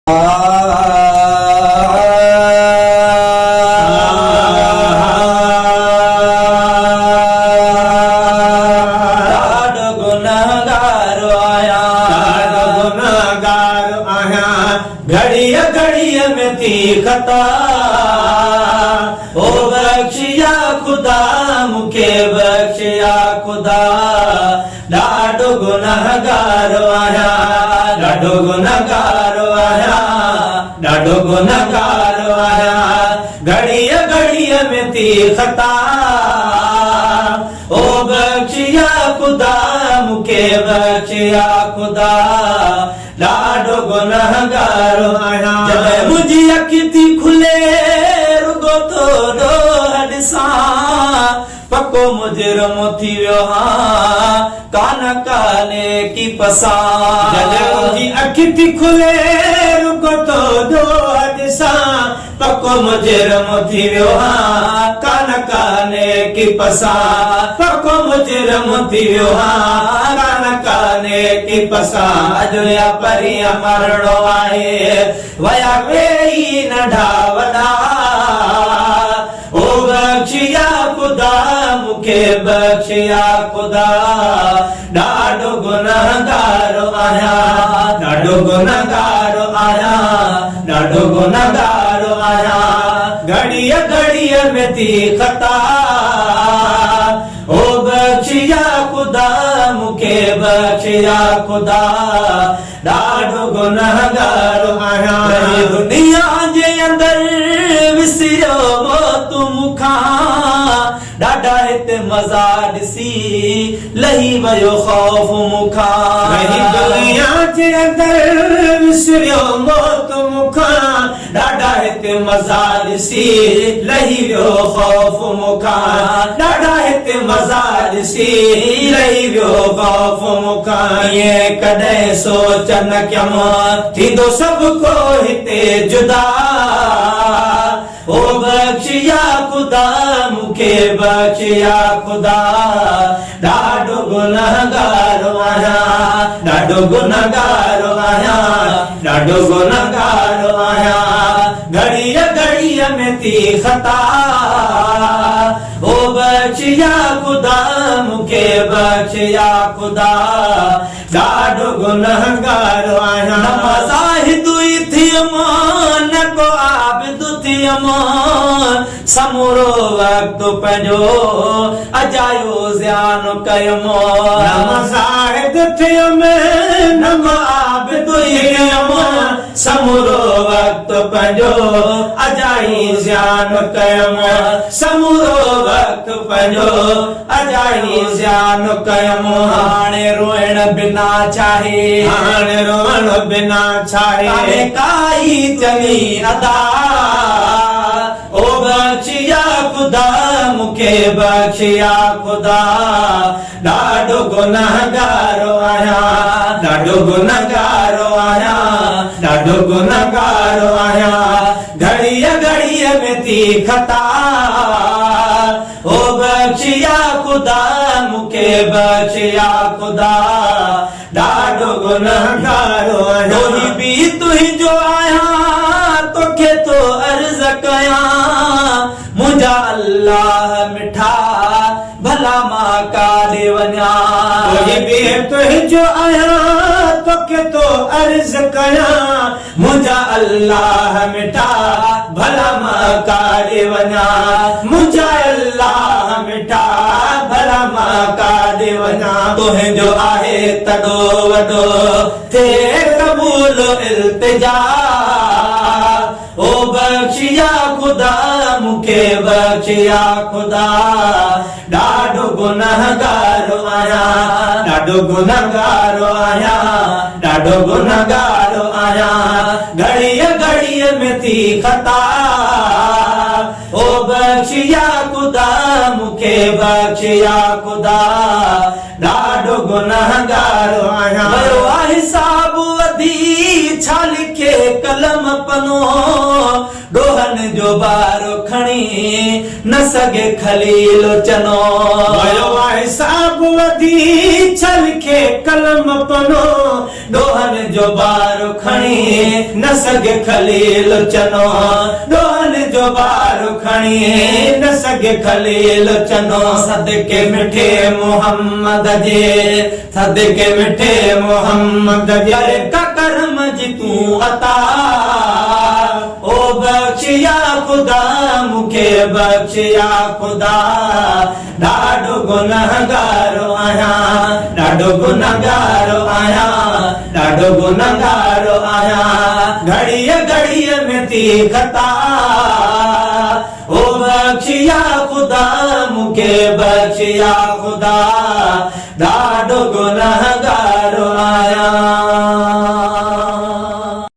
ڏاڍو گنهگار آهيان، ڏاڍو گنهگار آهيان، گهڙيء گهڙيء ۾ ٿي خطا. او بخش يا خدا مون کي بخش يا خدا، ڏاڍو گنهگار آهيان، ڏاڍو گنهگار آهيان، ڏاڍو گنهگار آهيان، گهڙيء گهڙيء ۾ ٿي خطا. او بخش يا خدا مون کي بخش يا خدا، ڏاڍو گنهگار آهيان. جڏهن منهنجي اک ٿي کلي رڳو ٿو ڏوهه ڏسان، پڪو مجرم ٿي ويو هان، ڪانه ڪا نيڪي پسان. جڏهن منهنجي اک ٿي کلي رڳو ٿو ڏوهه ڏسان، پڪو مجرم ٿي ويو هان، ڪانه ڪا نيڪي پسان. پڪو مجرم ٿي ويو هان، ڪانه ڪا نيڪي پسان. اڄ يا پرينء مرڻو آهي، ويا ڪيئي ننڍا وڏا. او بخش يا خدا مون کي بخش يا خدا، ڏاڍو گنهگار آهيان، ڏاڍو گنهگار آهيان، ڏاڍو گنهگار آهيان، گهڙيء گهڙيء ۾ ٿي خطا. او بخش يا خدا مون کي بخش يا خدا، ڏاڍو گنهگار آهيان. رهي دنيا جي اندر وسريو موت مون کان، ڏاڍا هتي مزا ڏسي لهي ويو خوف مون کان. رهي دنيا جي اندر وسريو موت مون کان، ڏاڍا هتي مزا ڏسي لهي ويو خوف مون کان. ڏاڍا هتي مزا ڏسي لهي ويو خوف مون کان. ائين ڪڏهن سوچ نه ڪيم ٿيندو سڀ ڪو هتي جدا. او بخش يا خدا مون کي بخش يا خدا، ڏاڍو گنهگار آهيان، ڏاڍو گنهگار آهيان، ڏاڍو گنهگار آهيان، گهڙيء گهڙيء ۾ ٿي خطا. او بخش يا خدا مون کي بخش يا خدا، ڏاڍو گنهگار آهيان. نه مزاحد ئي ٿيم نه ڪو عابد ٿيم، سمورو وقت پنهنجو اجايو زيان ڪيم. نه مزاحد ٿيم نه ڪو عابد ئي ٿيم، سمورو وقت پنهنجو اجائي زيان ڪيم. سمورو وقت پنهنجو اجائي زيان ڪيم. هاڻي روئڻ بنا ڇاهي، هاڻي روئڻ بنا ڇاهي، ڪانهي ڪائي چڱي ادا. او بخش يا خدا مون کي بخش يا خدا، ڏاڍو گنهگار آهيان، ڏاڍو گنهگار آهيان، ڏاڍو گنهگار آهيان، گهڙيء گهڙيء ۾ ٿي خطا. او بخش يا خدا مون کي بخش يا خدا، ڏاڍو گنهگار آهيان. ڏوهي به تنهنجو آهيان، توکي ٿو عرض ڪيان، منهنجا الله مٺا ڀلا مان ڪاڏي وڃان. ڏوهي به تنهنجو آهيان، توکي ٿو عرض ڪيان، منهنجا الله مٺا ڀلا مان ڪاڏي وڃان. منهنجا الله مٺا ڀلا مان ڪاڏي وڃان. تنهنجو آهي تڏو وڏو، ٿئي قبول التجا. او بخش يا خدا مون کي بخش يا خدا، ڏاڍو گنهگار آهيان، ڏاڍو گنهگار آهيان، ڏاڍو گنهگار آهيان، گهڙيء گهڙيء ۾ ٿي خطا. او بخش يا خدا مون کي بخش يا خدا، ڏاڍو گنهگار آهيان. ويو آهي حساب وڌي، ڇا لکي قلم پنو، ڏوهن جو بار کڻي نه سگهي خليل چنو. ويو آهي حساب وڌي، ڇا لکي قلم پنو، ڏوهن جو بار کڻي نه سگهي خليل چنو، ڏوهن جو بار کڻي نه سگهي خليل چنو. صدقي مٺي محمد جي، صدقي مٺي محمد جي، ڪر ڪا ڪرم جي تون عطا. او بخش يا خدا مون کي بخش يا خدا، ڏاڍو گنهگار آهيان، ڏاڍو گنهگار آهيان، ڏاڍو گنهگار آهيان، گهڙيء گهڙيء ۾ ٿي خطا. او بخش يا خدا مون کي بخش يا خدا.